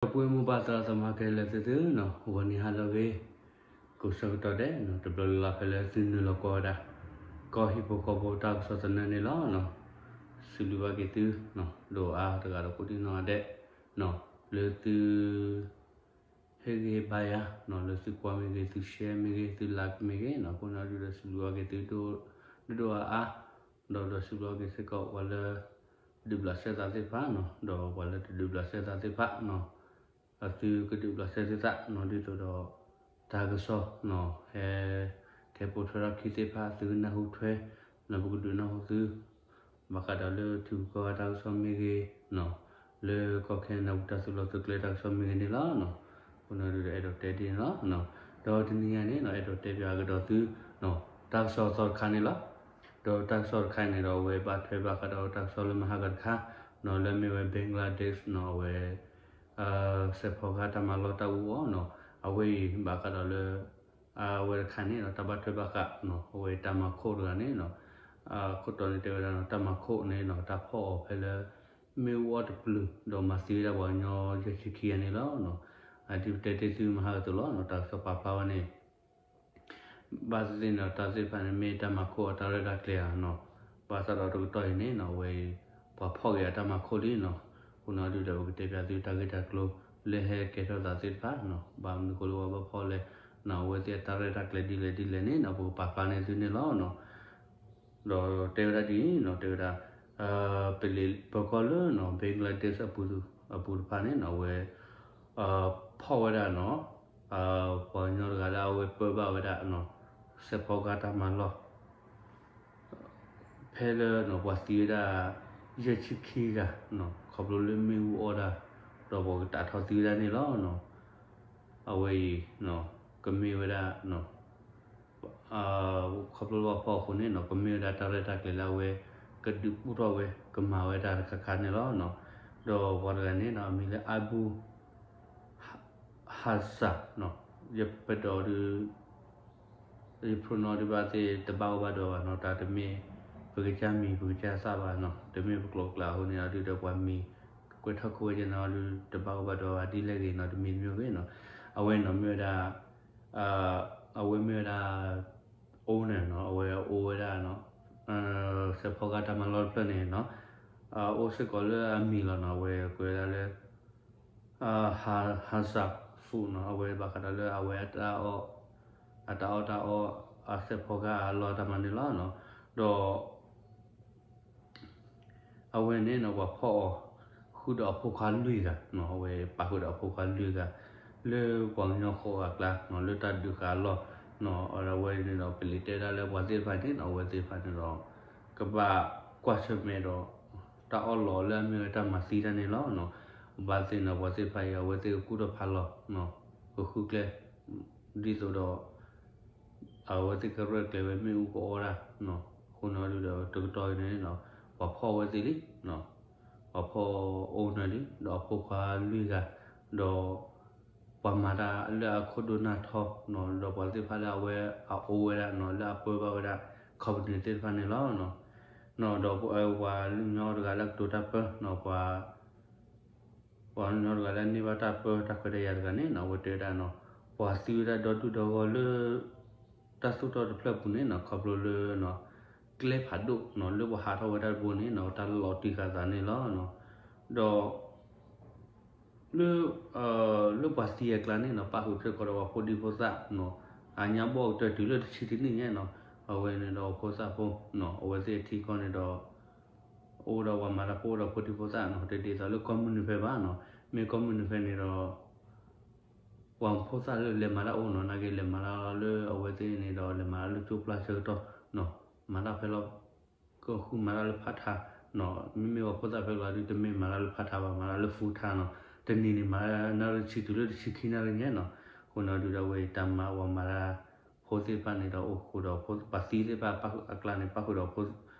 ဒီပုၢ်ဝဲၢ်မိၢ်ပၢ်သရၣ်သမါခဲလၢာ်သ့ၣ်သုနီၤ, ဂီၤနံၤဟါလၢအဂ့ၤ, ကိးဆၢကတီၢ်ဒဲးနီၤ, တဘျီလၢ်လၢ်ဖဲလၢသုနုာ်လီၤကွၢ်ဝဲဒၣ် ကီၢ်ဟံၣ်ဖိဃီဖိတၢ်ကစီၣ်သနၢၣ်န့ၣ်လီၤ. စံးဘျုးဘၣ်က့ၤသု ဒိၣ်အါတဂၤဒီးကိးဒံနီၢ်ဂၤဒဲး လၢသု ဟ့ၣ်ဂံၢ်ဟ့ၣ်ဘါယၤနီၤ, လၢသုကွၢ်မ့ၢ်ဂ့ၤ, သု share မ့ၢ်ဂ့ၤ, သု like မ့ၢ်ဂ့ၤနီၤ, အဃိန့ၣ်ဒုးဒီးစံးဘျုးဘၣ်က့ၤသု ဒိၣ်ဒိၣ်အါအါ, ဒီးဒီးစံးဘျုးဘၣ်က့ၤစ့ၢ်ကီးပှၤလၢ ဒုးဘျးစဲသးသ့ၣ်တဖၣ်နီၤ, ဒီးပှၤလၢတဒုးဘျးစဲသးသ့ၣ်တဖၣ်နီၤ, အသုကဒုးဘျးစဲသုသးနီၤ, ဒ်သိးဒီး တၢ်ကစီၣ်နီၤ, ဟဲ ထဲပိာ်ထွဲထီၣ်ခံသ့ၣ်တဖၣ် သုကနၢ်ဟူထွဲ နီၤ, ပကဒုးနၢ်ဟူသု ဘၣ်ဃးဒီးလၢထံဂုၤကီၢ်ဂၤတၢ်ကစီၣ်မ့ၢ်ဂ့ၤနီၤ, လၢကီၢ်ခဲနဒၤပူၤတၢ်သုးလီၢ်သုးကျဲတၢ်ကစီၣ်မ့ၢ်ဂ့ၤန့ၣ်လီၤနီၤ. အဃိန့ၣ်ဒုးဒီးအဲၣ်ဒိးတဲဒ်န့ၣ်လီၤ. ဒီးတနံၤညါန့ၣ်နီၤ, အဲၣ်ဒိးတဲပၠးကဒီးသု တၢ်ကစီၣ်အသီတခါန့ၣ်လီၤ. ဒီးတၢ်ကစီၣ်တခါန့ၣ်ဒီး အဝဲဘၣ်ထွဲဘၣ်ဃးဒီးတၢ်ကစီၣ်လၢမဟါကတခါနီၤ, လၢမ့ၢ်ဝဲ Bangladesh နီၤ, အဝဲ စဲးဖီကဟၣ်တၢ်မၤလီၢ်တၢ်အူအီၣ်နီၤ, အဝဲအံၤဘၣ်ဃးဒီးလၢ အဝဲတခါန့ၣ်ဒီး တၢ်ဘၣ်ထွဲဘၣ်ဃးနီၤ, အဝဲတၢ်မၤခိၣ်တဂၤန့ၣ်နီၤ, ခိၣ်တီန့ၣ်တဲဝဲဒၣ်နီၤ, တၢ်မၤခိၣ်န့ၣ်နီၤ, တၢ်ဖီၣ်အီၤဖဲလၢ မ့ၣ်အူအီၣ်တပျုာ် ဒီးမၤသံဝဲဒၣ်ပှၤကညီယဲၢ်ဆံခံဂၤန့ၣ်လီၤ. အဒ်ပတဲတ့ၢ်သုမဟါကတခါလီၤနီၤ, တၢ်ကစီၣ်ပာ်ဖျါဝဲန့ၣ် ဘၣ်သ့ၣ်သ့ၣ်န့ၣ်ဒီး တၢ်သ့ၣ်တဖၣ်န့ၣ် မ့ၢ်တၢ်မၤခိၣ်အတၢ်ရဲၣ်တၢ်ကျဲၤဧါနီၤ, ဘၣ်ဆၣ်ဒီးတကတီၢ်အံၤန့ၣ်နီၤ, အဝဲအံၤ ပှၤဖီၣ်က့ၤအတၢ်မၤခိၣ်လံနီၤ. အဃိန့ၣ်ဒုးဒီး ပကတဲပၠးသုတၢ်ဂ့ၢ်တၢ်ကျိၤ လၢဟဲကဲထီၣ်သးသ့ၣ်တဖၣ်နီၤ, ဘၣ်မနုၤဃိလၢပှၤဘၣ်ဖီၣ်လဲၣ်နီၤ, အဝဲသ့ၣ်အတၢ်ရဲၣ်တၢ်ကျဲၤဒ်လဲၣ်ဒ်လဲၣ်န့ၣ်နီၤ, ပကပာ်ဖျါန့ၢ်သုန့ၣ်လီၤနီၤ. ဒီးတဲဝဲဒၣ်ဒ်အံၤနီၤ, တဲဝဲဒၣ် ပလံၤပၢၤကီၢ်လၢနီၤ, Bangladesh အပူၤတဖၣ်န့ၣ်နီၤ, အဝဲ ဖီၣ်ဝဲဒၣ်နီၤ, ပှၤကညီတဂၤလၢအဝဲပၢဘၣ်ဝဲဒၣ်နီၤ, စဲးဖီကဟၣ်တၢ်မၤလီၢ် ဖဲလၢနီၤ ပှၤသံဝဲဒၣ် ယဲၢ်ဆံခံဂၤနီၤ, ခီဖျိလၢမ့ၣ်အူအီၣ်ဒၣ်, ဒီးပှၤကတးထီၣ်သံဝဲဒၣ်န့ၣ်လီၤနီၤ. အဝဲအံၤ ကမ့ၢ်ဝဲဒၣ် ခီဖျိလၢပှၤဖီၣ်အဃိန့ၣ်နီၤ, ကမ့ၢ်ဝဲဒၣ်တၢ်ရဲၣ်တၢ်ကျဲၤလၢအဝဲ ကဒုးပူၣ်ထီၣ်ဝဲ ကမၤဝဲတၢ်တခါခါန့ၣ်လီၤနီၤ. ဒီးပှၤတဂၤန့ၣ်နီၤ အမံၤလၢ Abu Hazza နီၤ, ယပဒီးဒုး ယ pronounce ဒုးဘၣ်သ့ၣ်တဘၣ်အိၣ်ဘၣ်ဒီးဘၣ်နီၤ, တၢ်တမ့ၢ်ပကစၢ်မံၤပကစၢ်သၣ်ဘၣ်နီၤ, တမ့ၢ်ပကျိာ်ကျါအဃိန့ၣ် အဒုးဒီးပှၤမံၤ ကွဲးထီၣ်ခိဝဲကဲနီၤဒုး တဘၣ်အိၣ်ဘၣ်ဒီးဘၣ်ဒ်လဲၣ်ဂ့ၤနီၤ, တမံၤတမံၤဂ့ၤနီၤ. အဝဲနီၤမ့ၢ်ဝဲဒၣ် အဝဲမ့ၢ်ဝဲဒၣ် owner နီၤ, အဝဲအိၣ်ဝဲဒၣ်နီၤ စဲးဖီကဟၣ်တၢ်မၤလီၢ်တဖျၢၣ်န့ၣ်နီၤ, အိၣ်စ့ၢ်ကီးလၢအမံၤလီၤနီၤ, အဝဲကွဲးဝဲဒၣ်လၢ Hazza Food နီၤ, အဝဲဘၣ်ဃးဒီးလၢအဝဲအတၢ်အီၣ် အတၢ်အီၣ်တၢ်အီ အစဲးဖီကဟၣ်အလီၢ်တၢ်မၤန့ၣ်လီၤနီၤ. ဒီး အဝဲန့ၣ်နီၤ ပှၤဖီၣ်အီၤ ဃုာ်ဒီးအဖိခွါလွံၢ်ဂၤနီၤ, အဝဲပာ်ဃုာ်ဒီးအဖိခွါလွံၢ်ဂၤ လၢပှၤကညီဃိးဂၤအကျါနီၤ, လၢတၢ်ဒုးဃာ်အလီၢ်နီၤ. အဝဲန့ၣ်ဒီး ပလံၤတဲဒၣ်လၢပှၤသ့ၣ်တဖၣ်န့ၣ်နီၤ, အဝဲသ့ၣ်တဖၣ်န့ၣ်ဒီး ကဘၣ်ကွၢ်ဆၢၣ်မဲာ်ဒီး တၢ်အီၣ်လီးလၢအမ့ၢ်ဝဲတၢ်မၤသံတၢ်န့ၣ်လီၤနီၤ. ဘၣ်သ့ၣ်နီၤ ပှၤသ့ၣ်တဖၣ်အံၤ အဝဲသ့ၣ်ကကူၣ်ထီၣ်ဖးလီၤနီၤ, ကဃုကျဲ ဒ်သိးဒီး အဝဲသ့ၣ်ကရဲၣ်ကျဲၤဝဲမ့ၣ်အူကအီၣ်ဒၣ်နီၤ. အဃိန့ၣ်ဒုးဒီး တကတီၢ်အံၤန့ၣ်နီၤ ပှၤဖီၣ်ဝဲသ့ၣ်လံနီၤ, ပှၤဖီၣ် owner လံ ဒီးအဖိခွါလွံၢ်ဂၤ ဒီး ပှၤမၤတၢ်လၢအခိၣ်ဒိၣ်နၢ်ထီနီၤ, ဒီးပှၤသ့ၣ်တဖၣ်လၢအဝဲအအိၣ်ဝဲဒၣ်နီၤ, လၢအပၢဘၣ်ဝဲဒၣ် company သ့ၣ်တဖၣ်န့ၣ်လီၤနီၤ. ဒီးပဝဲပှၤကညီတဂၤလၢကတိၤတၢ်ပၢနီၤ, ပှၤ ပှၤကညီတဂၤလၢအန့ၢ်ဘၣ်တၢ်ပၢတၢ်ခွဲးတၢ်ယာ်တဂၤန့ၣ်နီၤ, အဝဲတဲဝဲဒၣ်နီၤ, ပှၤသံဝဲဒၣ်ဒီဒူၣ်ဒီဂီၢ်လၢ တၢ်သူၣ်ထီၣ်တဖျၢၣ်ပူၤန့ၣ်နီၤ, ခီဖျိလၢ ကျဲဖးဒိၣ်နီၤ, လၢပှၤဟးထီၣ်ဝဲဒၣ်တဘိန့ၣ်နီၤ, တၢ်လီၤတံၢ်ဃာ်သးန့ၣ်လီၤနီၤ. ဒီး လၢ လၢပှၤသံအကျါန့ၣ်နီၤ, ပၣ်ဃုာ်စ့ၢ်ကီးဒီးပှၤဖိဒံဖိသၣ်နီၤ, အညါဘီၣ်ကတၢၢ်တုၤလၢတဆံတနံၣ်ညါနီၤ, အဝဲန့ၣ်ဒီးဖိသၣ်ဖိနီၤ, အဝဲသ့ၣ်အထံကီၢ်န့ၣ်ဒီး အိၣ်ဒီးပှၤမၤတၢ်ဖိ အိၣ်ဒီးဖိဒံဖိသၣ်နီၤ, တဒ်သိးလၢကီၢ်မုၢ်နုာ်ဖဲဘၣ်နီၤ. မ့ၢ်ကီၢ်မုၢ်နုာ်ဖဲန့ၣ်ဒီး ပှၤဖိသၣ်လၢလဲၤမၤတၢ်အိၣ်နီၤ, နာ်က့လဲၤမၤတၢ်လီၤလၢအဝဲသ့ၣ်န့ၣ်ဒီး လဲၤမၤတၢ်လၢကၠိပျၢ်ဆၢကတီၢ်နီၤ, မၤတၢ်ဖဲလီၤ ကဃုမၤတၢ်လၢ part time နီၤ, မ့မ့ၢ်ပှၤဖိသၣ်ဖဲလီၤဒုး တမ့ၢ်မၤတၢ်လၢ part time ဘၣ်, မၤတၢ်လၢ full time နီၤ, တနံၤန့ၣ်မၤတၢ်နၣ်ရံၣ်ဆံတုၤလၢတဆံခံနၣ်ရံၣ်ညါနီၤ. အဃိန့ၣ်ဒုးဒီး အဝဲတၢ်မၤပှၤမၤတၢ်ဖိသ့ၣ်တဖၣ်န့ၣ်ဒီး အိၣ်ဃုာ်ဒီးပှၤသံသ့ၣ်တဖၣ်အကျါန့ၣ် ပၣ်ဃုာ်ဒီး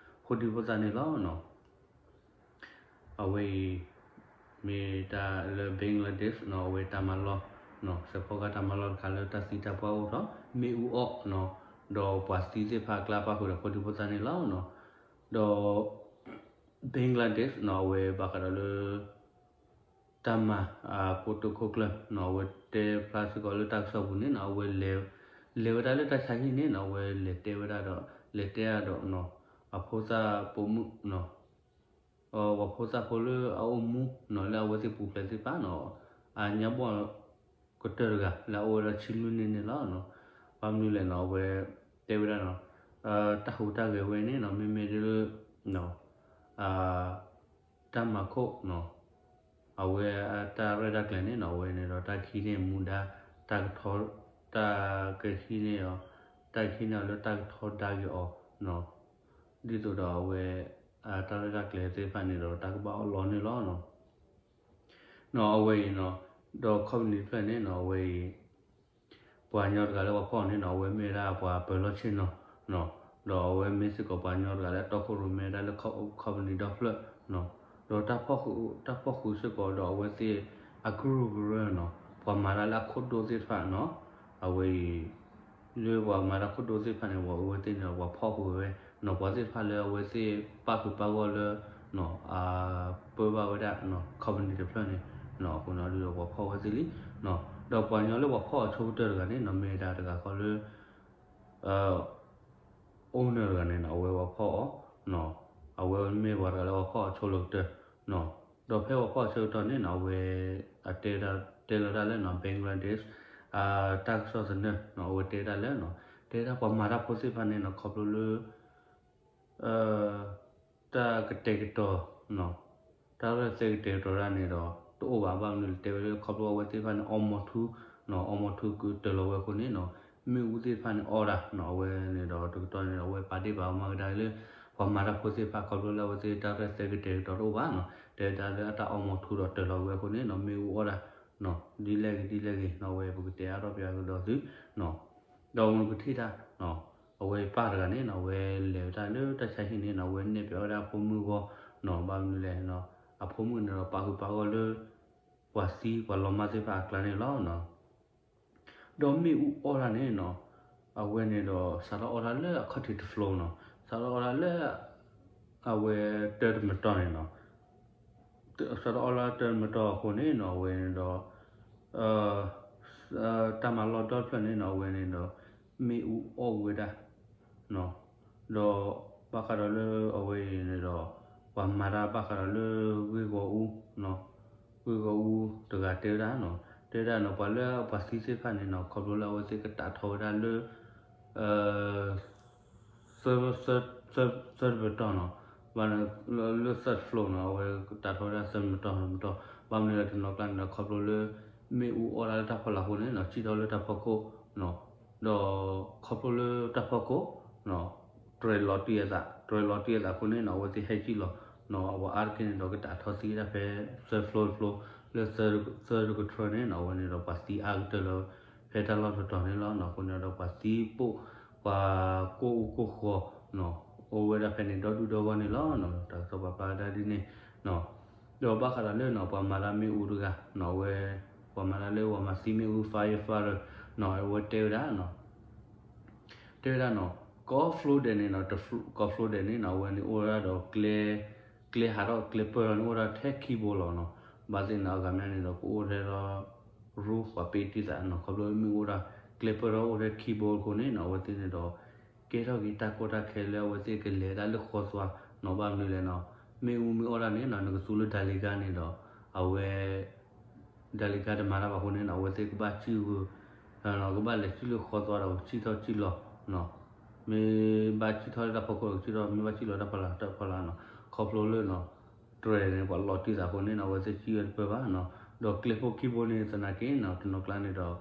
ဖိဒံဖိသၣ်န့ၣ်လီၤ. အဝဲအံၤ မ့ၢ်တၢ်လၢ Bangladesh နီၤ, အဝဲတၢ်မၤလီၢ်နီၤ, စဲးဖီကဟၣ်တၢ်မၤလီၢ်တခါလၢတၢ်သံတၢ်ပှၢ်အိၣ်ထီၣ် မ့ၣ်အူအီၣ်နီၤ, ဒီးပှၤသံသ့ၣ်တဖၣ်အကျါပၣ်ဃုာ်ဒီးဖိဒံဖိသၣ်န့ၣ်လီၤနီၤ. ဒီး Bangladesh နီၤ, အဝဲဘၣ်ဃးဒီးလၢ တၢ်မၤ ပိာ်တိခိၣ်ကျၢၢ်နီၤ အဝဲတဲဖျါစ့ၢ်ကီးလၢတၢ်ကစီၣ်ပူၤန့ၣ်နီၤ အဝဲ လဲၤဝဲဒၣ်လၢတၢ်ဆါဟံၣ်န့ၣ်နီၤ အဝဲလဲၤတဲဝဲဒၣ်ဒီး လဲၤတဲဒၣ်ဒီးနီၤ အဖိသၣ်ပိာ်မုၣ်နီၤ ပှၤဖိသၣ်ဖိလၢအအိၣ်မူနီၤ လၢအဝဲသ့ၣ်ပူၤဖျဲးသ့ၣ်တဖၣ်နီၤ အညါဘီၣ် ကတၢၢ်တဂၤလၢအအိၣ်ဝဲဒၣ်ဆံလွံၢ်နံၣ်န့ၣ်လီၤ. ဘၣ်မနုၤလဲၣ်နီၤ အဝဲတဲဝဲဒၣ်နီၤ တၢ်ဟူးတၢ်ဂဲၤဝဲန့ၣ်နီၤ မ့မ့ၢ်ဒ်လၢ တၢ်မၤခိၣ်နီၤ အဝဲတၢ်ရဲၣ်တၢ်ကျဲၤန့ၣ်နီၤ အဝဲန့ၣ်ဒီးတၢ်ကဟံးန့ၢ်မူဒါ တၢ်ကထီ တၢ်ကဟံးန့ၢ်အီၤ တၢ်ကဟံးန့ၢ်အီၤလၢတၢ်ကထီဒါက့ၤအီၤနီၤ ဒ်သိးဒီးအဝဲ တၢ်ရဲၣ်တၢ်ကျဲၤသ့ၣ်တဖၣ်န့ၣ်ဒီးတၢ်ကဘၣ်အီၣ်လီၤန့ၣ်လီၤ. နီၤ အဝဲအံၤနီၤ ဒီး company တဖျၢၣ်န့ၣ်နီၤ အဝဲအံၤ ပှၤကညီတဂၤလၢပှၤဖီၣ်အီၤန့ၣ်နီၤ အဝဲမ့ၢ်ဝဲဒၣ်ပှၤပၢၤလီၢ်ဆ့ၣ်နီၤ ဒီးအဝဲမ့ၢ်စ့ၢ်ကီးပှၤကညီတဂၤလၢအတီခိၣ်ရိၣ်မဲဝဲဒၣ်လၢ company ဒီဖျၢၣ်နီၤ ဒီးတၢ်ဖီၣ်ဃုာ် တၢ်ဖီၣ်ဃုာ်စ့ၢ်ကီးဒီးအဝဲသ့ၣ်အကရူၢ်ကရၢနီၤ ပှၤမၤတၢ်လၢအခိၣ်ဒိၣ်သ့ၣ်တဖၣ်နီၤ အဝဲအံၤ လၢပှၤမၤတၢ်ခိၣ်ဒိၣ်သ့ၣ်တဖၣ်န့ၣ် အဝဲသ့ၣ်န့ၣ်ဒီးပှၤဖီၣ်ဃုာ်ဝဲနီၤ ပှၤသ့ၣ်တဖၣ်လၢအဝဲသ့ၣ်ပာ်ဖှိၣ်ပာ်ဂီၢ်လၢ အပၢဘၣ်ဝဲဒၣ် company တဖျၢၣ်န့ၣ်နီၤ အဃိန့ၣ်ဒီးပှၤဖီၣ်ဝဲသ့ၣ်လံနီၤ ဒီးပှၤကညီလၢပှၤဖီၣ်အီၤဆိကတၢၢ်တဂၤန့ၣ်နီၤ မ့ၢ်ဝဲဒၣ်တဂၤဃီလၢ owner တဂၤန့ၣ်နီၤ အဝဲပှၤဖီၣ်အီၤနီၤ အဝဲမ့ၢ်ပှၤတဂၤလၢပှၤဖီၣ်အီၤဆိလၢကတၢၢ်နီၤ ဒီးဖဲပှၤဖီၣ်အီၤဆိကတၢၢ်န့ၣ်နီၤ အဝဲ အတဲ တဲလီၤတၢ်လၢနီၤ Bangladesh တၢ်ကစီၣ်သနၢၣ်နီၤ အဝဲတဲဒၣ်လၢနီၤ တဲဒၣ်ပှၤမၤတၢ်ဖိသ့ၣ်တဖၣ်န့ၣ်နီၤ ခီဖျိလၢ တၢ်ကတဲာ်ကတီၤနီၤ တၢ်ရဲၣ်သဲကတဲာ်ကတီၤတၢ်န့ၣ်ဒီး တအိၣ်ဘၣ် ဘၣ်မနုၤလဲၣ် တဲဝဲလၢခီဖျိအဝဲသ့ၣ်တဖၣ်န့ၣ် အီမိာ်ထူနီၤ အီမိာ်ထူကတၢၢ်လီၤဝဲအဃိန့ၣ်နီၤ မ့ၣ်အူသ့ၣ်တဖၣ်န့ၣ်အီၣ်တၢ်နီၤ အဝဲန့ၣ်ဒီးတကတီၢ်န့ၣ်ဒီး အဝဲပာ်ဒ့ၣ်ပာ်ကမၣ်ကဒါက့ၤလၢ ပှၤမၤတၢ်ဖိသ့ၣ်တဖၣ် ခီဖျိလၢအဝဲသ့ၣ်တၢ်ရဲၣ်သဲကတဲာ်ကတီၤတအိၣ်ဘၣ်နီၤ တဲဝဲဒၣ်လၢအတၢ်အီမိာ်ထူဒီးတၢၢ်လီၤဝဲအဃိန့ၣ်နီၤ မ့ၣ်အူအီၣ်တၢ်နီၤ ဒ်လဲၣ်ဂ့ၤဒ်လဲၣ်ဂ့ၤနီၤ အဝဲပကတဲအါထီၣ်ပျးကဒီးသုနီၤ ဒီးမ့ၢ်ကထံၣ်တၢ် အဝဲပၢ်တဂၤန့ၣ်နီၤ အဝဲလဲၤဝဲဒၣ်လၢတၢ်ဆါဟံၣ်န့ၣ်နီၤ အဝဲနဲၣ်ပၠးဝဲဒၣ်အဖိမုၣ်အဂီၢ်နီၤ ဘၣ်မနုၤလဲၣ်နီၤ အဖိမုၣ်န့ၣ်ဒီးပာ်ဃုာ်ပာ်ဂီၢ်လၢ ပှၤသံပှၤလီၤမၢ်သ့ၣ်တဖၣ်အကျါန့ၣ်လီၤနီၤ ဒီးမ့ၣ်အူအီၣ်တၢ်န့ၣ်နီၤ အဝဲန့ၣ်ဒီးစးထီၣ်အီၣ်တၢ်လၢအခီၣ်ထံးတဖျိနီၤ စးထီၣ်အီၣ်တၢ်လၢ အဝဲတၢတမတီၢ်န့ၣ်နီၤ စးထီၣ်အီၣ်လၢတၢတမတီၢ်အဃိန့ၣ်နီၤ အဝဲန့ၣ်ဒီး တၢ်မၤလီၢ်ဒီတဖျၢၣ်န့ၣ်နီၤ အဝဲန့ၣ်ဒီး မ့ၣ်အူအီၣ်ဝဲဒၣ် ဒီးဘၣ်ဃးဒီးလၢအဝဲအံၤန့ၣ်ဒီး ပှၤမၤတၢ်ဘၣ်ဃးဒီးလၢဂ့ၢ်ဂီၢ်အူ ဂ့ၢ်ဂီၢ်အူတဂၤတဲဝဲဒၣ်နီၤ တဲဝဲဒၣ်နီၤ ပှၤလၢပှၤသံသ့ၣ်တဖၣ်န့ၣ်နီၤ ခီဖျိလၢအဝဲသ့ၣ်ကတးထီၣ်ဝဲဒၣ်လၢ သၢ သၢတပတီၢ်နီၤ ဘၣ်လၢ သၢတဖျိနီၤ အဝဲတးထီၣ်ဝဲဒၣ်သၢမတီၢ်မတီၢ် ဘၣ်မနုၤလဲၣ်တနီၤကျါန့ၣ်ဒီး ခီဖျိလၢ မ့ၣ်အူအီၣ်တၢ်လၢတၢ်ဖီလာ်အဃိန့ၣ်နီၤ စံၣ်ထီၣ်လၢတၢ်ဖီခိၣ်နီၤ ဒီးခီဖျိလၢတၢ်ဖီခိၣ်နီၤ တြဲၤလီၤတံၢ်အသး တြဲၤလီၤတံၢ်အသးအဃိန့ၣ်နီၤ အဝဲသ့ၣ်ဟဲစံၣ်လီၤနီၤ အဝဲအါတက့ၢ်န့ၣ်ဒီးကတးထီၣ်သံဝဲဒၣ်ဖဲသၢဖျိတဖျိ လၢသၢတကထြၢန့ၣ်နီၤ အဝဲန့ၣ်ဒီးပှၤသံအါကတၢၢ်လၢ ဖဲတၢ်လီၢ်တတီၤန့ၣ်လီၤနီၤ အဃိန့ၣ်ဒီးပှၤသံပိၣ် ပှၤကိၢ်အူကိၢ်ဃီနီၤ အိၣ်ဝဲဒၣ်ဖဲန့ၣ်ဒီဒူၣ်ဒီဂီၢ်န့ၣ်လီၤနီၤ တၢ်ကစီၣ်ပာ်ဖျါဝဲဒၣ်ဒ်န့ၣ်နီၤ ဒီးဘၣ်ဃးဒီးလၢနီၤ ပှၤမၤတၢ်မ့ၣ်အူတဂၤနီၤ အဝဲ ပှၤမၤတၢ်လၢပှၤမၤသံမ့ၣ်အူ firefighter နီၤ အဝဲတဲဝဲဒၣ်နီၤ တဲဝဲဒၣ်နီၤ ကီၢ်ဖျိဒဲးန့ၣ်နီၤ ကီၢ်ဖျိဒဲးန့ၣ်နီၤ အဝဲန့ၣ်အိၣ်ဝဲဒၣ်ဒီးကျဲ ကျဲဟးထီၣ်ကျဲပၢၢ်ထီၣ်န့ၣ်အိၣ်ဒၣ်ထဲခံဘိလီၤနီၤ ဘၣ်သ့ၣ်န့ၣ် အဂၤမးန့ၣ်ဒီး ကအိၣ်ထဲဒီး roof ပှၤပ့တံၢ်သးနီၤ ခီဖျိမ့ၣ်အူဒၣ် ကျဲပၢၢ်ထီၣ်အိၣ်ထဲခံဘိအဃိန့ၣ်နီၤ အဝဲသ့ၣ်န့ၣ်ဒီး ကဲထီၣ်က့ၤတၢ်ကီတၢ်ခဲလၢအဝဲသ့ၣ်ကလဲၤဒၣ်လၢဃီသွါနီၤ ဘၣ်မနုၤလဲၣ်နီၤ မ့ၣ်အူမ့ၢ်အီၣ်ဒၣ်န့ၣ်နီၤ နကသူလၢဒၣ်လံၤကါန့ၣ်ဒီး အဝဲ ဒၣ်လံၤကါတမၤတၢ်ဘၣ်အဃိန့ၣ်နီၤ အဝဲသ့ၣ်ကဘၣ်စံၣ်ဝဲ ကဘၣ်လဲၤစံၣ်လၢဃီသွါဒီးစံၣ်ထီၣ်စံၣ်လီၤနီၤ မ့ၢ်ဘၣ်စံၣ်ထီၣ်လၢတၢ်ဖီခိၣ်ဒီးစံၣ်ထီၣ် မ့ၢ်ဘၣ်စံၣ်လီၤတၢ်ဖီလာ်တၢ်ဖီလာ်နီၤ ခီဖျိလၢနီၤ တြဲၤန့ၣ် ပှၤလီၤတံၢ်သးအဃိန့ၣ်နီၤ အဝဲသ့ၣ်စံၣ်ဝဲတပၢၢ်ဘၣ်နီၤ ဒီးကျဲဖိခံဘိန့ၣ်သနာ်က့နီၤ တနီၤကျါန့ၣ်ဒီး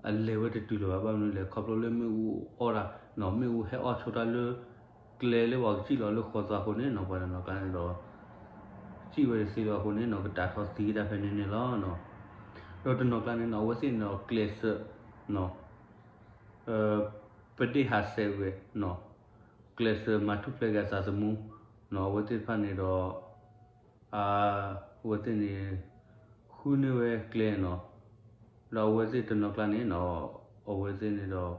အလဲၤဝဲတတုၤလၢၤဘၣ် ဘၣ်မနုၤလဲၣ် ခီဖျိလၢမ့ၣ်အူအီၣ်တၢ်နီၤ မ့ၣ်အူဟဲအီၣ်ဆိတၢ်လၢ ကျဲလၢပှၤကစံၣ်လီၤလၢဃီသွါအဃိန့ၣ်နီၤ ပှၤတနီၤကျါန့ၣ်ဒီး စံၣ်ဝဲတသ့လၢၤအဃိန့ၣ်နီၤ ကတးထီၣ်သံဒၣ်ဖဲန့ၣ်န့ၣ်လီၤနီၤ ဒီးတနီၤကျါန့ၣ်နီၤ အဝဲသ့ၣ်န့ၣ်ဒီးကျဲးစၢးနီၤ ပဒ့ၣ်ဟးဆှဲးဝဲနီၤ ကျဲးစၢးမၤထူၣ်ဖျဲးက့ၤအသးသမူနီၤ အဝဲသ့ၣ်တဖၣ်န့ၣ်ဒီး အဝဲသ့ၣ်န့ၣ် ဃုန့ၢ်ဝဲကျဲနီၤ ဒီးအဝဲသ့ၣ်တနီၤကျါန့ၣ်နီၤ အဝဲသ့ၣ်န့ၣ်ဒီး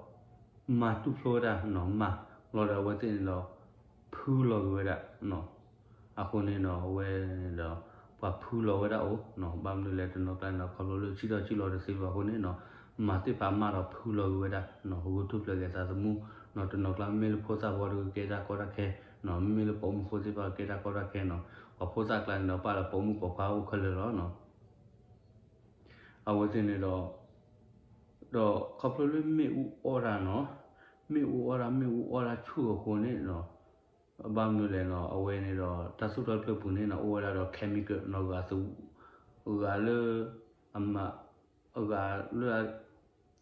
မၤတူၢ်ဖျိဝဲဒၣ်နီၤ မၤလီၤဒီးအဝဲသ့ၣ်န့ၣ်ဒီး ဖုလီၤက့ၤဝဲဒၣ်နီၤ အဃိန့ၣ်နီၤ အဝဲန့ၣ်ဒီး ပှၤဖုလီၤဝဲဒၣ်အိၣ်နီၤ. ဘၣ်မနုၤလဲၣ် တနီၤကျါန့ၣ်ဒီး ခီဖျိလၢဆံၣ်ထီၣ်ဆံၣ်လီၤတသ့ဘၣ်အဃိန့ၣ်နီၤ, မၤသ့ၣ်ဖးမးဒီးဖုလီၤက့ၤဝဲဒၣ်နီၤ, ဂုာ်ထူၣ်ဖျဲးက့ၤသးသမူနီၤ. တနီၤကျါ မ့မ့ၢ်လၢဖိသၣ်ဖိဒီးကကဲတၢ်ကီတၢ်ခဲနီၤ, မ့မ့ၢ်လၢပိာ်မုၣ်ဖိသ့ၣ်တဖၣ်ကကဲတၢ်ကီတၢ်ခဲနီၤ. ပှၤဖိသၣ်ကျါန့ၣ်ဒီး ပာ်လၢပိာ်မုၣ်ပိာ်ခွါအိၣ်ခဲလၢာ်လီၤနီၤ. အဝဲသ့ၣ်န့ၣ်ဒီး ဒီးခီဖျိလၢမ့ၣ်အူအီၣ်တၢ်နီၤ, မ့ၣ်အူအီၣ်တၢ် မ့ၣ်အူအီၣ်တၢ်ဆူၣ်အဃိန့ၣ်နီၤ, ဘၣ်မနုၤလဲၣ်နီၤ, အဝဲန့ၣ်ဒီး တၢ်သူၣ်ထီၣ်တဖျၢၣ်ပူၤန့ၣ်နီၤ အိၣ်ဝဲဒၣ်ဒီး chemical နီၤ, ဂၤလၢ အမၤ ဂၤလၢ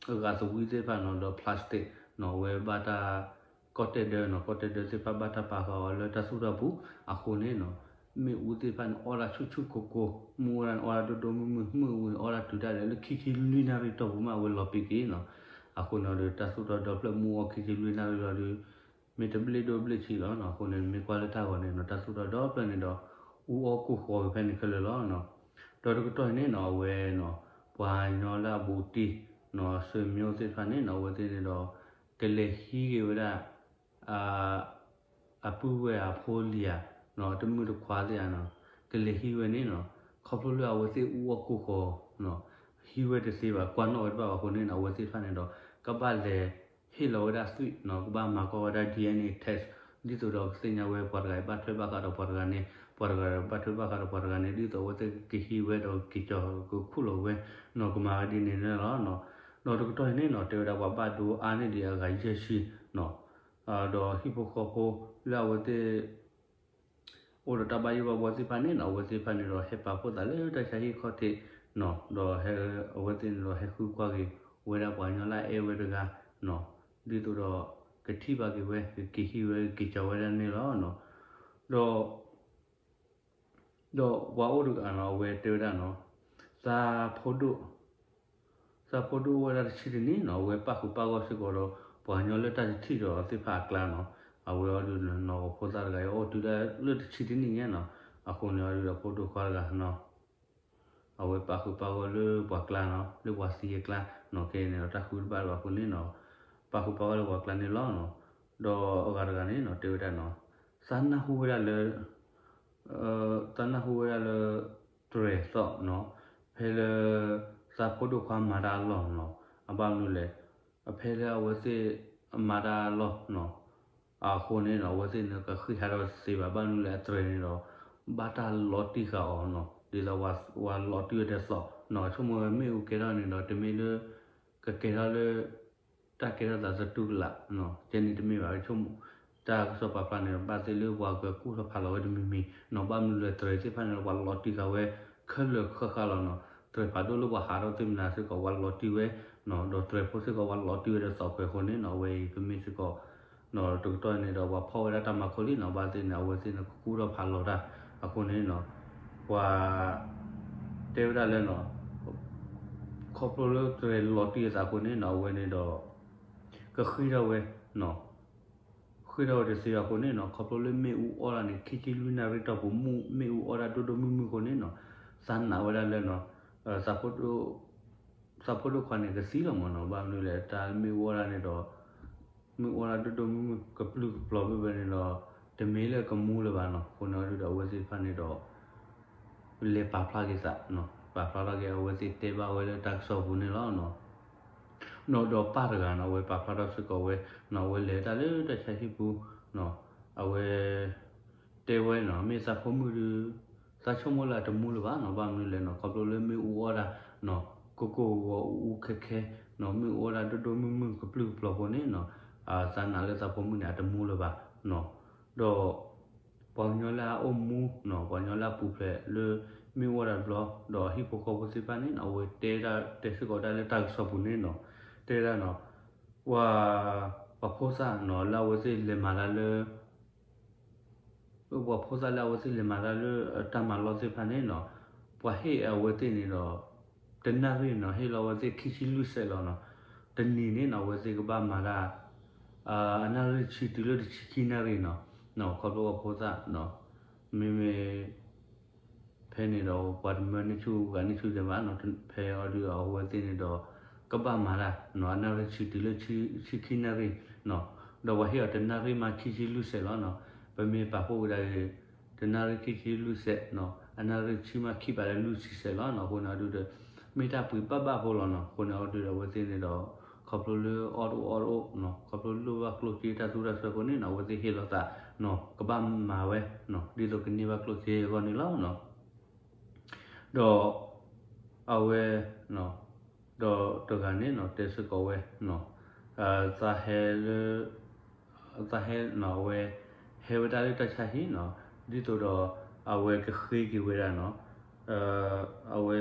အဂၤသဝံသ့ၣ်တဖၣ်နီၤ, ဒီး plastic နီၤ, အဝဲဘၣ်တၢ် ကီၢ်တဲၣ်ဒၢနီၤ, ကီၢ်တဲၣ်ဒၢသ့ၣ်တဖၣ်ဘၣ်တၢ်ပာ်ဃာ်အီၤလၢတၢ်သူၣ်ထီၣ်ပူၤအဃိန့ၣ်နီၤ, မ့ၣ်အူသ့ၣ်တဖၣ်န့ၣ် အီၣ်တၢ်ဆူၣ်ဆူၣ်ကိၢ်ကိၢ်, မ့ၣ်အူဝဲဒၣ်န့ၣ် အီၣ်တၢ်ဒိၣ်ဒိၣ်မုၢ်မုၢ်, မ့ၣ်အူန့ၣ် အီၣ်တၢ်တုၤဒၣ်လဲာ်လၢခံဆံလွံၢ်နၣ်ရံၣ်တီၢ်ပူၤမး အဝဲလီၤပံာ်က့ၤနီၤ. အဃိန့ၣ်ဒီး တၢ်သူၣ်ထီၣ်ဒီဖျၢၣ် မ့ၣ်အူအီၣ်ခံဆံလွံၢ်နၣ်ရံၣ်လီၤဒီး မ့ၢ်တဘျ့ဒိၣ်ဘျ့ဆံးလီၤနီၤ. အဃိန့ၣ် မ့ၢ်ကွၢ်လၢတၢ်ဂီၤန့ၣ်နီၤ, တၢ်သူၣ်ထီၣ်ဒီဖျၢၣ်န့ၣ်ဒီး အူအီၣ်ကိၢ်ဃီက့ၤဖဲန့ၣ်ခဲလၢာ်လီၤနီၤ. ဒီးတကတီၢ်အံၤန့ၣ်နီၤ, အဝဲနီၤ, ပှၤကညီလၢအဘူးတံၢ်နီၤ, ဆွေမျိုးသ့ၣ်တဖၣ်န့ၣ်နီၤ, အဝဲသ့ၣ်န့ၣ်ဒီး ကလဲၤဟံးက့ၤဝဲဒၣ် အပုၢ်ဝဲၢ်အဖိလံၤဧါနီၤ, တမုၣ်တခွါသ့ၣ်ဧါနီၤ, ကလဲၤဟံးဝဲန့ၣ်နီၤ, ခီဖျိလၢအဝဲသ့ၣ်အူအီၣ်ကိၢ်ဃီနီၤ, ဟံးဝဲတသ့ဘၣ်, ကွၢ်နီၣ်ဝဲတဘၣ်ဘၣ်အဃိန့ၣ်နီၤ, အဝဲသ့ၣ်တဖၣ်န့ၣ်ဒီး ကဘၣ်လဲၤဟ့ၣ်လီၤဝဲဒၣ်သွံၣ်နီၤ, ကဘၣ်မၤကွၢ်ဝဲဒၣ် DNA test ဒ်သိးဒီးကသ့ၣ်ညါဝဲ ပှၤတဂၤအံၤဘၣ်ထွဲဘၣ်ဃးဒီးပှၤတဂၤန့ၣ်, ပှၤတဂၤဘၣ်ထွဲဘၣ်ဃးဒီးပှၤတဂၤန့ၣ်, ဒ်သိးအဝဲသ့ၣ်ကက့ၤဟံးဝဲဒီးက့ၤကၠီၤကခူၣ်လီၤဝဲနီၤ, ကမၤဝဲဒ်န့ၣ်န့ၣ်လီၤနီၤ. ဒီးတကတီၢ်အံၤန့ၣ်နီၤ, တဲဝဲဒၣ်ပှၤဘၣ်ဒိအါန့ၢ်ဒံးအဂၤယဲၢ်ဆံနီၤ, ဒီးဟံၣ်ဖိဃီဖိလၢအဝဲသ့ၣ် အိၣ်ဒီးတၢ်ဘၣ်ယိၣ်ဘၣ်ဘှီသ့ၣ်တဖၣ်န့ၣ်နီၤ, အဝဲသ့ၣ်တဖၣ်န့ၣ်ဒီး ဟဲပာ်ဖှိၣ်သးလၢတၢ်ဆါဟံၣ်ခီၣ်ထံးနီၤ, ဒီးအဝဲသ့ၣ်န့ၣ်ဒီး ဟဲဃုကွၢ်က့ၤဝဲဒၣ်ပှၤကညီလၢအအဲၣ်ဝဲတဂၤနီၤ, ဒ်သိးဒီး ကထံၣ်ဘၣ်က့ၤဝဲ ကက့ၤဟံးဝဲ ကက့ၤကၠီၤဝဲဒၣ်န့ၣ်လီၤနီၤ. ဒီး ဒီးပှၤအိၣ်တဂၤနီၤ, အဝဲတဲဝဲဒၣ်နီၤ, သးဖိဒိၣ် သးဖိဒိၣ်အိၣ်ဝဲဒၣ်တဆံတနံၣ်နီၤ, အဝဲပာ်ဃုာ်ပာ်ဂီၢ်စ့ၢ်ကီးဒီး ပှၤကညီလၢတၢ်တထံၣ်ဒီးသ့ၣ်တဖၣ်အကျါနီၤ, အဝဲအီၤဒုးနီၤ, ပှၤဖိသၣ်တဂၤအံၤ အိၣ်တုၤဒၣ်လၢတဆံတနံၣ်ညါနီၤ, အဃိန့ၣ်အီၤဒုးဒီးဖိဒိၣ်ခွါတဂၤနီၤ အဝဲပာ်ဃုာ်ပာ်ဂီၢ်လၢပှၤကျါနီၤ, လၢပှၤသံအကျါနီၤ, ခဲအံၤန့ၣ်ဒီးတၢ်ဃုတဘၣ်လၢၤဘၣ်အဃိန့ၣ်နီၤ, ပာ်ဃုာ်ပာ်ဂီၢ်လၢပှၤကျါန့ၣ်လီၤနီၤ. ဒီးအဂၤတဂၤန့ၣ်နီၤ တဲဝဲဒၣ်နီၤ, သးနၢ်ဟူဝဲဒၣ်လၢ သးနၢ်ဟူဝဲဒၣ်လၢ တြဲၤသီၣ်နီၤ, ဖဲလၢ သးဖိဒိၣ်ခွါမၤတၢ်အလီၢ်နီၤ, အဘၣ်မနုၤလဲၣ်, အဖဲလၢအဝဲသ့ၣ်မၤတၢ်အလီၢ်နီၤ, အဃိန့ၣ်နီၤ အဝဲသ့ၣ်န့ၣ် ကဃံးဟးထီၣ်တသ့ဘၣ်, ဘၣ်မနုၤလဲၣ် အတြဲၤန့ၣ်ဒီး ဘၣ်တၢ်လီၤတံၢ်ဃာ်အီၤနီၤ, ဒ်သိးပှၤလီၤတံၢ်ဝဲဒီးသီၣ်နီၤ, ဆိကမိၣ်ဝဲမ့ၣ်အူကဲထီၣ်န့ၣ်ဒီး တမ့ၢ်လၢ ကကဲထီၣ်လၢ တၢ်ကဲထီၣ်သးသတူၢ်ကလာ်နီၤ, ကဲန့ၣ်တမ့ၢ်ဘၣ်, ဆိကမိၣ် တၢ်ကစီၣ်ပာ်ဖျါန့ၣ်ဒီး ဘၣ်သ့ၣ်လၢပှၤကကူၣ်ထီၣ်ဖးလီၤဝဲတမံၤမံၤနီၤ, ဘၣ်မနုၤလဲၣ် တြဲၤသ့ၣ်တဖၣ်န့ၣ်ဒီး ပှၤလီၤတံၢ်ဃာ်ဝဲ ခဲလၢာ်ဃၣ်ဃၣ်လီၤနီၤ, တြဲၤဖးဒိၣ်လၢပှၤဟးထီၣ်သ့ၣ်မနၤစ့ၢ်ကီး ပှၤလီၤတံၢ်ဝဲနီၤ, ဒီးတြဲၤဖိစ့ၢ်ကီး ပှၤလီၤတံၢ်ဝဲဒီးသီၣ်ဖှဲးအဃိန့ၣ်နီၤ, အဝဲအံၤပမ့ၢ်စ့ၢ်ကီး ဒီးတကတီၢ်န့ၣ်ဒီး ပှၤဖီၣ်ဝဲဒၣ်တၢ်မၤခိလံနီၤ, ဘၣ်သ့ၣ်န့ၣ် အဝဲသ့ၣ်န့ၣ် ကကူၣ်ထီၣ်ဖးလီၤတၢ်အဃိန့ၣ်နီၤ, ပှၤ တဲဝဲဒၣ်လၢနီၤ, ခီဖျိလၢတြဲၤလီၤတံၢ်အသးအဃိန့ၣ်နီၤ, အဝဲန့ၣ်ဒီး ကဃံထီၣ်ဝဲနီၤ, ဃံထီၣ်ဝဲတသ့အဃိန့ၣ်နီၤ, ခီဖျိလၢမ့ၣ်အူအီၣ်တၢ်န့ၣ် ခံဆံလွံၢ်နၣ်ရံၣ်တီၢ်ပူၤ မ့ၣ်အူအီၣ်တၢ်ဒိၣ်ဒိၣ်မုၢ်မုၢ်အဃိန့ၣ်နီၤ, သးနာ်ဝဲဒၣ်လၢနီၤ, သးဖိဒိၣ်ခွါန့ၣ် ကသံလီၤမးနီၤ, ဘၣ်မနုၤလဲၣ် တၢ်မ့ၣ်အူအီၣ်တၢ်န့ၣ်ဒီး မ့ၣ်အူအီၣ်တၢ်ဒိၣ်ဒိၣ်မုၢ်မုၢ် ကပျုၢ်ကပျီၤဘၣ်ဘၣ်န့ၣ်ဒီး တမ့ၢ်လၢကမူလၢၤဘၣ်နီၤ, အဃိန့ၣ်အီၤဒုးဒီး အဝဲသ့ၣ်တဖၣ်န့ၣ်ဒီး လဲၤပာ်ဖျါက့ၤသး, ပာ်ဖျါထီၣ်က့ၤ အဝဲသ့ၣ်တဲဘၣ်ဝဲလၢတၢ်ကစီၣ်ပူၤန့ၣ်လီၤနီၤ. နီၤဒီးပၢ်တဂၤနီၤ အဝဲပာ်ဖျါထီၣ်စ့ၢ်ကီးဝဲနီၤ, အဝဲလဲၤတၢ်လၢတၢ်ဆါဟံၣ်ပူၤနီၤ, အဝဲ တဲဝဲနီၤ, မ့ၢ်သးဖိမုၣ်ဒုး သးဆိကမိၣ်လၢအတမူလၢၤဘၣ်နီၤ, ဘၣ်မနုၤလဲၣ်နီၤ, ခီဖျိလၢမ့ၣ်အူအီၣ်တၢ်နီၤ, ကိၢ်ကိၢ်ဂီၤဂီၤအူအူခဲခဲနီၤ, မ့ၣ်အူအီၣ်တၢ်ဒိၣ်ဒိၣ်မုၢ်မုၢ်ကပျုၢ်ကပျီၤအဃိန့ၣ်နီၤ, သးနာ်လၢသးဖိမုၣ်န့ၣ် အတမူလၢၤဘၣ်နီၤ. ဒီး ပှၤကညီလၢအအိၣ်မူနီၤ, ပှၤကညီလၢအပူၤဖျဲးလၢ မ့ၣ်အူအီၣ်တၢ်တဘျီ, ဒီးဟံၣ်ဖိဃီဖိသ့ၣ်တဖၣ်န့ၣ်နီၤ, အဝဲတဲတဲစ့ၢ်ကီးတၢ်လၢတၢ်ကစီၣ်ပူၤန့ၣ်နီၤ, တဲဒၣ်နီၤ, ပှၤ ပှၤဖိသၣ်နီၤ လၢအဝဲသ့ၣ်လဲၤမၤတၢ်လၢ ပှၤဖိသၣ်လၢအဝဲသ့ၣ်လဲၤမၤတၢ်လၢတၢ်မၤလီၢ်သ့ၣ်တဖၣ်န့ၣ်နီၤ, ပှၤဟ့ၣ်အဝဲသ့ၣ်န့ၣ်ဒီး တနၣ်ရံၣ်နီၤ, ဟ့ၣ်လီၤအဝဲသ့ၣ်ခံဆံလွံၢ်စဲးလီၤနီၤ. တနံၤန့ၣ်နီၤ အဝဲသ့ၣ်ကဘၣ်မၤတၢ် အနၣ်ရံၣ်တဆံတုၤလၢတဆံခံနၣ်ရံၣ်နီၤ, ခီဖျိပှၤဖိသၣ်နီၤ, မ့မ့ၢ် ဖဲန့ၣ်ဒီး ပှၤတမၢန့ၢ်ဆူၣ်ဂၤန့ၢ်ဆူၣ်ဒဲးဘၣ်နီၤ, ဖဲအီၤဒုးအဝဲသ့ၣ်န့ၣ်ဒီး ကဘၣ်မၤတၢ်နီၤ, အနၣ်ရံၣ်ဆံတုၤလၢဆံခံနၣ်ရံၣ်နီၤ, ဒီးပှၤဟ့ၣ်အီၤတနၣ်ရံၣ်မးခံဆံလွံၢ်စဲးလီၤနီၤ. ပမ့ၢ်ပာ်ဖှိၣ်ဝဲဒၣ်ဂ့ၤ တနၣ်ရံၣ်ခံဆံလွံၢ်စဲးနီၤ, အနၣ်ရံၣ်ဆံမးခံဘးလၢလွံၢ်ဆံဆဲးလီၤနီၤ. အဃိန့ၣ်အဒုဒီး မ့ၢ်တၢ်ပှ့ၤဘၣ်ဘၣ်ဖိလီၤနီၤ. အဃိန့ၣ်အဒုဒီး အဝဲသ့ၣ်န့ၣ်ဒီး ခီဖျိလၢအီၣ်တအိၣ်အီတအိၣ်နီၤ, ခီဖျိလိၣ်ဘၣ်ကျိၣ်စ့တၢ်သူၣ်တၢ်စွဲအဃိန့ၣ်နီၤ, အဝဲသ့ၣ်ဟ့ၣ်လီၤသးနီၤ, ကဘၣ်မၤဝဲနီၤ, ဒ်သိးကန့ၢ်ဘၣ်ကျိၣ်စ့အဂီၢ်န့ၣ်လီၤနီၤ. ဒီးအဝဲ ဒီးတဂၤန့ၣ်နီၤ တဲစ့ၢ်ကီးဝဲနီၤ, သးဟဲလၢ သးဟဲနီၤ အဝဲ ဟဲဝဲဒၣ်လၢတၢ်ဆါဟံၣ်နီၤ, ဒ်သိးဒီး အဝဲကဃ့က့ၤဝဲဒၣ်နီၤ, အဝဲ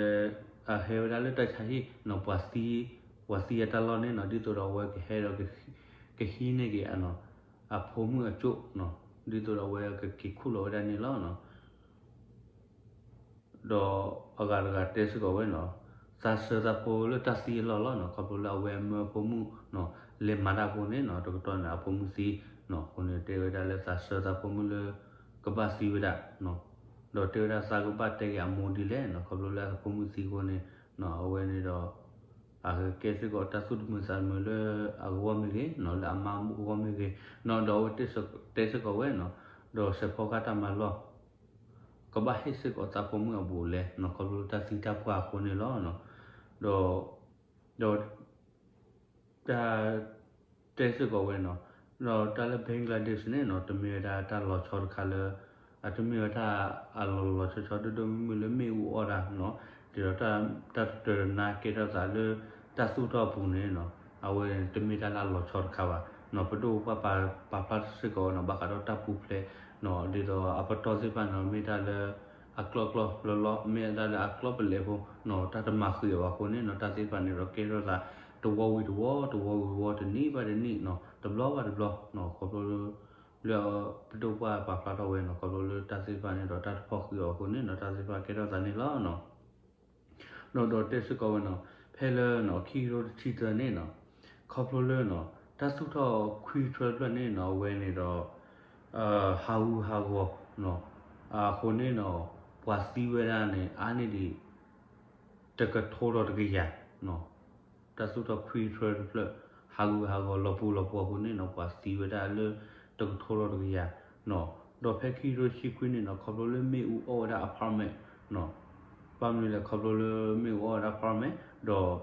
အဟဲဝဲဒၣ်လၢတၢ်ဆါဟံၣ်နီၤ, ပှၤသံ ပှၤသံအတၢ်လီၢ်န့ၣ်နီၤ, ဒ်သိးဒီးအဝဲကဟဲဒီး ကဟံးန့ၢ်က့ၤနီၤ အဖိမုၣ်အကၠိၣ်နီၤ, ဒ်သိးဒီးအဝဲကက့ၤခူၣ်လီၤဝဲဒၣ်န့ၣ်လီၤနီၤ. ဒီးအဂၤတဂၤတဲစ့ၢ်ကီးဝဲနီၤ, သးဆှၢသးဖိလၢတၢ်သံအလီၢ်လီၤနီၤ, ခီဖျိလၢအဝဲအမၢအဖိမုၣ်နီၤ လဲၤမၤတၢ်အဃိန့ၣ်နီၤ, တကတီၢ်န့ၣ် အဖိမုၣ်သံနီၤ, အဃိန့ၣ်တဲဝဲဒၣ်လၢသးဆှၢသးဖိမုၣ်လၢ ကဘၣ်သံဝဲဒၣ်နီၤ, ဒီးတဲဝဲဒၣ်သးကဘၣ်တဲက့ၤအမိၢ်ဒ်လဲၣ်နီၤ, ခီဖျိလၢအဖိမုၣ်သံအဃိန့ၣ်နီၤ, အဝဲန့ၣ်ဒီး အကကဲစ့ၢ်ကီးတၢ်သူၣ်တမုာ်သးတမုာ်လၢအဂီၢ်မ့ၢ်ဂ့ၤနီၤ, လၢအမါအဂီၢ်မ့ၢ်ဂ့ၤနီၤ, ဒီးအဝဲတဲစ့ၢ်ကီးဝဲနီၤ, ဒီးစဲးဖီကဟၣ်တၢ်မၤလီၢ် ကဘၣ်ဟ့ၣ်စ့ၢ်ကီးသးဖိမုၣ်အဘူးအလဲနီၤ, ခီဖျိလၢတၢ်သံတၢ်ပှၢ်အဃိန့ၣ်လီၤ. ဒီး ဒီး တၢ် တဲစ့ၢ်ကီးဝဲနီၤ, ဒီးတၢ်လၢ Bangladesh န့ၣ်နီၤ, တမ့ၢ်ဝဲဒၣ်တၢ်လီၤဆီတခါလၢ အတမ့ၢ်ဝဲတၢ်အလီၤလီၤဆီဆီ ဒိၣ်ဒိၣ်မုၢ်မုၢ်လၢမ့ၣ်အူအီၣ်တၢ်နီၤ, ဒ်သိးတၢ်တတၢၤတနါကဲထီၣ်သးလၢတၢ်သူၣ်ထီၣ်အပူၤန့ၣ်နီၤ, အဝဲတမ့ၢ်တၢ်လၢအလီၤဆီတခါဘၣ်နီၤ, ပဒိၣ်ပပှၢ်ပာ်ဖျါစ့ၢ်ကီးဝဲနီၤ, ဘၣ်ဃးဒီးတၢ်ပူၤဖျဲးနီၤ, ဒ်သိးအပတီၢ်သ့ၣ်တဖၣ်န့ၣ် မ့ၢ်တၢ်လၢ အကျီၢ်ကျီၢ်လီၤလီၤ, မ့ၢ်တၢ်လၢအကျီၢ်ပလဲၤဖိနီၤ, တၢ်တမၤဃံးအီၤဘၣ်အဃိန့ၣ်နီၤ, တၢ်သ့ၣ်တဖၣ်န့ၣ်ဒီး ကဲထီၣ်သးတဝီဝံၤတဝီ, တဝီဝံၤတဝီ, တနံၣ်ဘၣ်တနံၣ်နီၤ, တဘျီဘၣ်တဘျီနီၤ, ခီဖျိလၢ လၢပဒိၣ်ပှၢ်ပာ်ဖျါထီၣ်ဝဲနီၤ, ခီဖျိလၢတၢ်သ့ၣ်တဖၣ်န့ၣ်ဒီး တၢ်တဖီၣ်ဃံးအီၤအဃိန့ၣ်နီၤ, တၢ်သ့ၣ်တဖၣ်ကဲထီၣ်သးန့ၣ်လီၤနီၤ. ဒီး ဒီးတဲစ့ၢ်ကီးဝဲနီၤ, ဖဲလၢနီၤ ခံကထိတဆံသၢန့ၣ်နီၤ, ခီဖျိလၢနီၤ တၢ်သူၣ်ထီၣ်ခွံထြၢတဖျၢၣ်န့ၣ်နီၤ, အဝဲန့ၣ်ဒီး ဟးဂူာ်ဟးဂီၤနီၤ, အဃိန့ၣ်နီၤ ပှၤသံဝဲဒၣ်န့ၣ် အါန့ၢ်ဒံး တကထိဒီးတကယၤနီၤ, တၢ်သူၣ်ထီၣ်ခွံထြၢတဖျၢၣ် ဟးဂူာ်ဟးဂီၤလီၤပူၤလီၤပူၤအဃိန့ၣ်နီၤ, ပှၤသံဝဲဒၣ်လၢတကထိဒီးတကယၤနီၤ, ဒီးဖဲခံကထိတဆံခွံန့ၣ်နီၤ, ခီဖျိလၢမ့ၣ်အူအီၣ်ဝဲဒၣ် apartment နီၤ, ဘၣ်မနုၤလဲၣ် ခီဖျိလၢမ့ၣ်အူအီၣ်ဝဲဒၣ် apartment ဒီး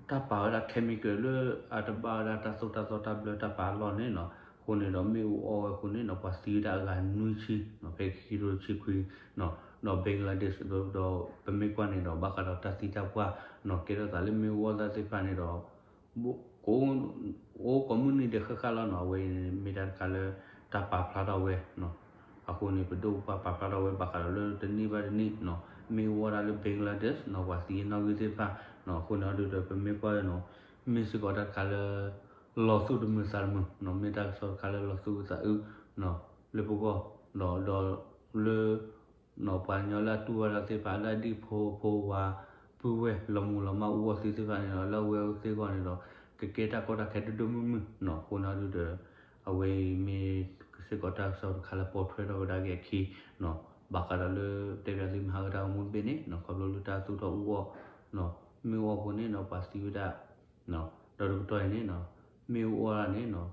တၢ်ပာ်ဝဲဒၣ် chemical လၢအတဘၣ်ဝဲဒၣ်တၢ်သိၣ်တၢ်သီတၢ်ဘျၢတၢ်ပာ်အလီၢ်န့ၣ်နီၤ, အဃိန့ၣ်ဒီးမ့ၣ်အူအီၣ်ဝဲအဃိန့ၣ်နီၤ, ပှၤသံဝဲဒၣ်အဂၤနွံဆံနီၤ, ဖဲခံကထိတဆံခွံနီၤ, ဒီး Bangladesh ဒီး ပမ့ၢ်ကွၢ်န့ၣ်ဒီး ဘၣ်ဃးဒီးတၢ်သံတၢ်ပှၢ်နီၤ, ကဲထီၣ်သးလၢမ့ၣ်အူအီၣ်တၢ်သ့ၣ်တဖၣ်န့ၣ်ဒီး ကအိၣ်ကိးမုၢ်နံၤဒဲးဃၣ်ဃၣ်လီၤနီၤ, အဝဲအံၤန့ၣ် မ့ၢ်တၢ်တခါလၢတၢ်ပာ်ဖျါထီၣ်ဝဲနီၤ, အဃိန့ၣ် ပဒိၣ်ပပှၢ်ပာ်ဖျါထီၣ်ဝဲဘၣ်ဃးဒီးလၢတနံၣ်ဘၣ်တနံၣ်နီၤ, မ့ၣ်အူအီၣ်ဒၣ်လၢ Bangladesh နီၤ, ပှၤသံအနီၣ်ဂံၢ်သ့ၣ်တဖၣ်နီၤ, အဃိန့ၣ်အဒုဒီး ပမ့ၢ်ကွၢ်နီၤ, မ့ၢ်စ့ၢ်ကီးတၢ်တခါလၢ လီၤသူၣ်တမုာ်သးတမုာ်နီၤ, မ့ၢ်တၢ်ကစီၣ်တခါလၢလီၤသူၣ်ဝံသးအုးနီၤ, လၢပဂီၢ်ဒီး ဒီးလၢ နီၤ ပှၤကညီလၢအတူၢ်ဘၣ်တၢ်သ့ၣ်တဖၣ် လၢအဒံၣ်ဖိဖိဝၤ ပုၢ်ဝဲၢ်လီၤမူၤလီၤမၢ်အူအီၣ်သ့ၣ်တဖၣ်န့ၣ်ဒီး လၢအဝဲသ့ၣ်အဂီၢ်န့ၣ်ဒီး ကကဲတၢ်ကီတၢ်ခဲဒိၣ်ဒိၣ်မုၢ်မုၢ်နီၤ, အဃိန့ၣ်အဒုဒီး အဝဲအံၤမ့ၢ်စ့ၢ်ကီးတၢ်ကစီၣ်တခါလၢပိာ်ထွဲထီၣ်ဝဲဒၣ်က့ၤအခံနီၤ, ဘၣ်ဃးဒီးလၢတဲပၠးသုမဟါကတၢၢ်ကမူၣ်တဘ့ၣ်န့ၣ်နီၤ, ခီဖျိလၢတၢ်သူၣ်ထီၣ်အူအီၣ်နီၤ, မ့ၣ်အူအီၣ်အဃိန့ၣ်နီၤ ပှၤသံဝဲဒၣ်နီၤ, ဒီးတကတီၢ်အံၤန့ၣ်နီၤ, မ့ၣ်အူအီၣ်ဒၣ်န့ၣ်နီၤ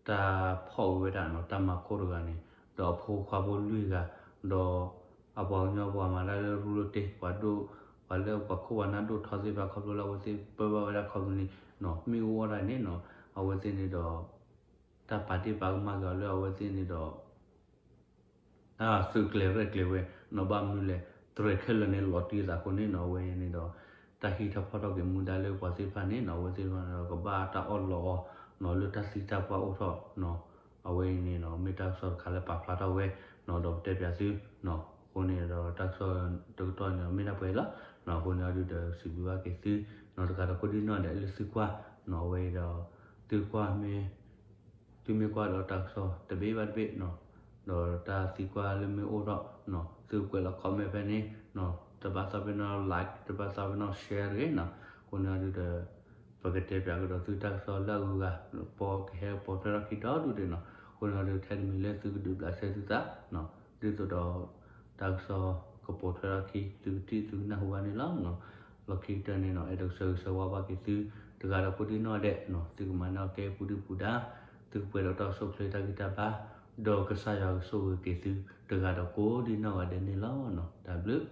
တၢ်ဖီၣ်ဝဲဒၣ်နီၤ, တၢ်မၤခိၣ်တဂၤန့ၣ် ဒီးအဖိခွါဖိလွံၢ်ဂၤ, ဒီးအပှၤကညီပှၤမၤတၢ်လၢရူလၢတ့ၢ် ပှၤဒိၣ်, ပှၤလၢပှၤခိၣ်ပှၤနၢ်ဒိၣ်ထီသ့ၣ်တဖၣ် ခီဖျိလၢအဝဲသ့ၣ်ပၢဘၣ်ဝဲဒၣ် company နီၤ, မ့ၣ်အူအီၣ်ဒၣ်န့ၣ်နီၤ, အဝဲသ့ၣ်န့ၣ်ဒီး တၢ်ပာ်တ့ၢ်ပာ်ကမၣ်က့ၤအီၤလၢအဝဲသ့ၣ်န့ၣ်ဒီး သုးကျဲၤရဲၣ်ကျဲၤဝဲနီၤ, ဘၣ်မနုၤလဲၣ် သရဲးခဲလၢာ်န့ၣ် လီၤတံၢ်သးအဃိန့ၣ်နီၤ, အဝဲန့ၣ်ဒီး တၢ်ဟံးထီၣ်ဖီၣ်ထီၣ်က့ၤမူဒါလၢပှၤသ့ၣ်တဖၣ်န့ၣ်နီၤ, အဝဲသ့ၣ်တဖၣ်န့ၣ်ဒီး ကဘၣ်တၢ်အီၣ်လီအီၤနီၤ, လၢတၢ်သံတၢ်ပှၢ်အိၣ်ထီၣ်နီၤ, အဝဲအံၤန့ၣ်နီၤ မ့ၢ်တၢ်ကစီၣ်တခါလၢပာ်ဖျါထီၣ်ဝဲနီၤ, ဒီးပတဲပၠးသုနီၤ, အဃိန့ၣ်ဒီးတၢ်ကစီၣ်တကတီၢ်န့ၣ် မ့ၢ်ဒၣ်ပှဲၤလီၤနီၤ, အဃိန့ၣ်အဒုဒီး စံးဘျုးဘၣ်က့ၤသုနီၤ, တဂၤဒီးကိးဒံနီၢ်ဒဲးလၢသုကွၢ်နီၤ, အဝဲအံၤဒီး သုကွၢ်မ့ၢ် သုမ့ၢ်ကွၢ်ဒီးတၢ်ကစီၣ်တဘ့ၣ်ဘၣ်တဘ့ၣ်နီၤ, ဒီးတၢ်သံကွၢ်လၢမ့ၢ်အိၣ်ထီၣ်နီၤ, သုကွဲးလီၤ comment ဖဲန့ၣ်နီၤ, တဘၣ်သးပ့ၤနီၣ် like တဘၣ်သးပ့ၤနီၣ် share တဂ့ၤနီၤ, အဃိန့ၣ်အဒုဒီး ပကတဲပၠးကဒီးသုတၢ်ကစီၣ်လၢအဂုၤအဂၤ, ပကဟဲပိာ်ထွဲထီၣ်ခံဒီဒူၣ်ဒံးနီၤ, အဃိန့ၣ်အဒု ထဲတမံၤလၢသုကဒုးဘျးစဲသုသးနီၤ, ဒ်သိးဒီး တၢ်ကစီၣ်ကပိာ်ထွဲထီၣ်ခံ သုကထံၣ်သုကနၢ်ဟူဘၣ်န့ၣ်လီၤ. လီၢ်ခံကတၢၢ်န့ၣ်နီၤ အဲၣ်ဒိးဆၢဂ့ၤဆၢဝါဘၣ်က့ၤသု တဂၤဒီးကိးဒံနီၢ်ဒဲးနီၤ, သုကမၤန့ၢ်အီၣ်ကဲပူၤဒုၣ်ပူၤဒါ, သုကပှဲၤဒီးတၢ်အိၣ်ဆူၣ်အိၣ်ချ့တၢ်ဂံၢ်တၢ်ဘါ ဒီးကစၢ်ယွၤကဆိၣ်ဂ့ၤက့ၤသုတဂၤဒီးကိးဒံနီၢ်ဂၤဒဲးန့ၣ်လီၤ. တၢ်ဘျုး